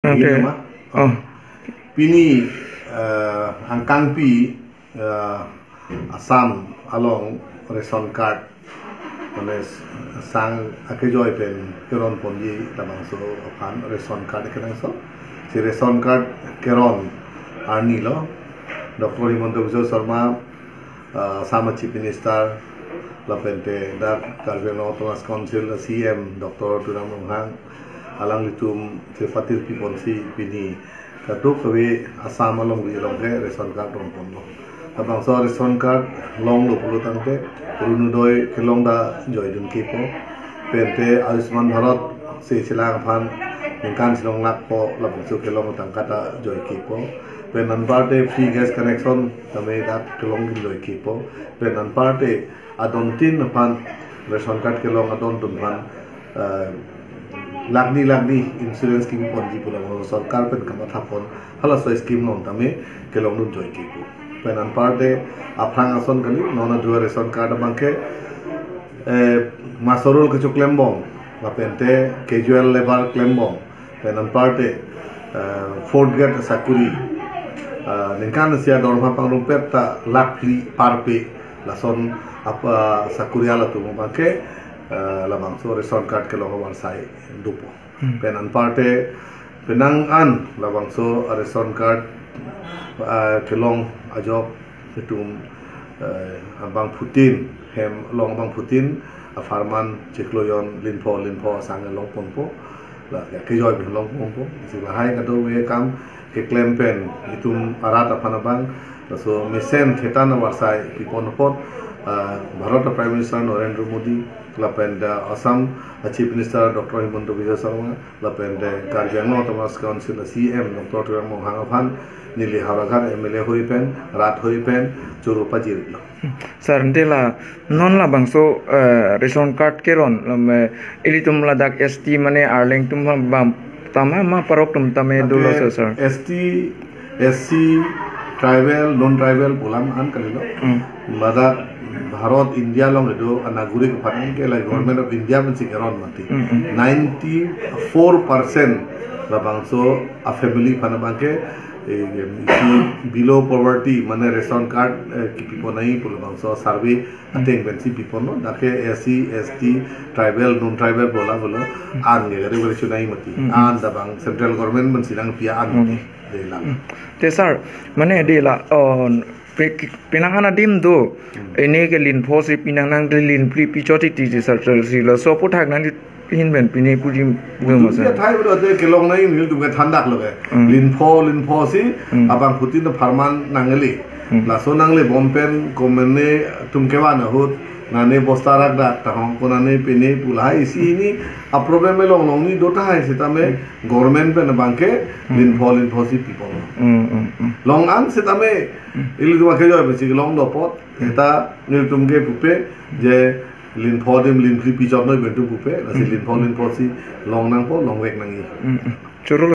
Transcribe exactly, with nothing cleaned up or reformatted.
Okay. Gini ma? Oh. Pini, eh, angkangpi, eh, Assam along ration card, mane sang akejoi pen keron ponji labangso aphan ration card kenangsot. Si ration card keron arni lo, Doctor Himanta Biswa Sarma, ah, Assam Chief Minister, lapente dak Karbi Anglong Autonomous Council C E M Doctor Tuliram Ronghang, alanglitum chepatirpi ponsi pini kadokave Assam alongri along ke ration card rong ponlo. Labangso ration card longlo pulo tangte Orunodoi kelong ta joidun kepo. Pente Ayushman Bharat se chelang aphan ningkan chelong lakh po labangso kelong tangka ta joi kepo. Pen anparte free gas connection tame dak kelongdun joi kepo. Pen anparte adontin aphan ration card kelong adontin aphan, eh, lakh ni lakh ni insurance scheme ponji pulo, sorkar pen kamatha pon halaso scheme along tame kelongdun joi kepo. Pen anparte aphrang ason kali, non adua ration card abangke, eh, masorul kechoklembom, lapente casual labour klembom, pen anparte, eh, fourth grade sakuri, eh, ningkan isi adorma pangrumpet ta lakh phli parpe, lason apa sakuri halatum abangke, eh, labangso ration card kelong avarsai dopo. Hmm. Pen anparte penang an labangso ration card, eh, kelong ajok itum, eh, abangphutin, hem along abangphutin apharman chiklo jon linpho linpho asang long ponpo, la ya kejoi pen long ponpo. Si lahai kadokave akam keklem pen itum arat aphan abang, laso mesen thetan avarsai pipon apot, ah, Bharat Prime Minister Narendra Modi, lapen da Assam Chief Minister Doctor Himanta Biswa Sarma, lapen da Karbi Anglong Autonomous Council C E M Doctor Tuliram Ronghang aphan neli Howraghat M L A hoi pen, rat hoi pen choro pajirlo. Sir, ante la non labangso, eh, ration card keron, lam, eh, ilitum ladak S T mane arleng atum bam tama ma parok atum tame dolo, sir, sir. S T, S C, tribal, non-tribal pu alam an kalilo. Hmm. Ladak Bharat India along kedo anagorik aphan ke la Government of India pensi keron mati. Hmm, hmm. Ninety-four percent labangso a family aphan abangke, eh, isi below poverty, mane ration card, eh, kipi pon nangji pu labangso survey ateng pensi piponlo, dak ke S C, S T, tribal, non-tribal pu alam pulo, an ke gari beri chunai mati. Hmm. An ta bang central government pensi nangpi an mati. Hmm. Dei la. Hmm. Te sir, mane dei la, oh, pe-, penang an adim do, hmm, pini ke linpho si pinang nang de linphli pichot titi sir, sir, si laso aphuthak nangli hin pen pini puji do ma, sir? Athai pulote kelong nangji nelitum ke thandaklo ke. Hmm. Linpho, linpho si, hmm, abangphutin apharman nangle. Hmm. Laso nanglebom pen komane atum kevan ahut, nane bosta rak dak tahong ko nane pine pu lahai isi hini a problem along longni do tahai setame, hmm, government pen abangke, hmm, linpho, linpho si pipon. Hmm, hmm, hmm. Long an setame, hmm, ilitum akejoi pensi kelong do apot, hmm, eta nelitum ke pupe, je linpho adim linphli pichot noi pen atum pupe, lasi, hmm, linpho, linpho si long nangpo, longvek nangji. Hmm, hmm. Choro